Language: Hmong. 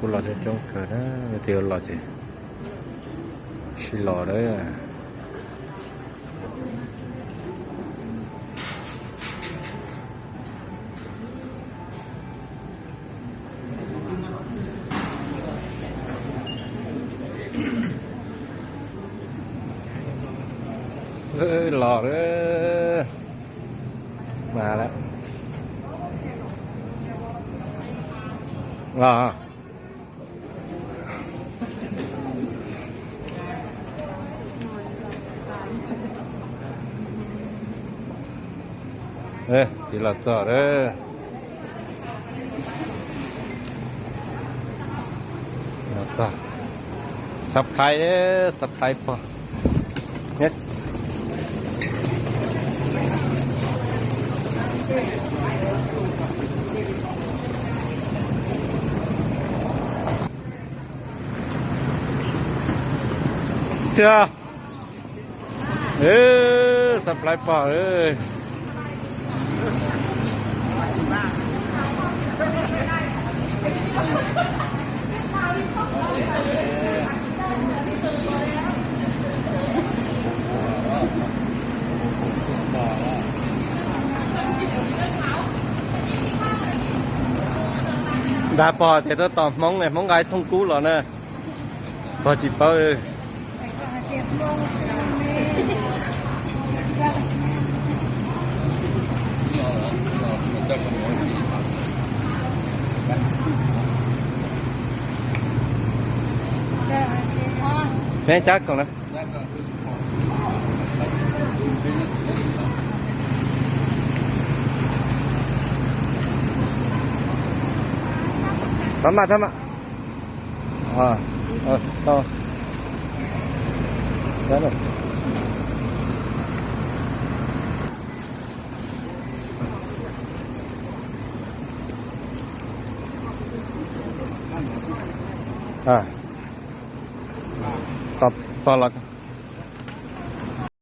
Kuj los coob coob kawg na, leej twg los ces sib los lawm. Los lawm. Mas lawm. Los. Txiv los txog lawm. Los txog. Subscribe, subscribe pog. Tiag. Subscribe pog. Nrog pog tias tuaj tos Hmoob, Hmoob nqa ib thooj kub los na. Pog tsis paub. Peb cab koom na. Thab mas, thab mas. Tos los.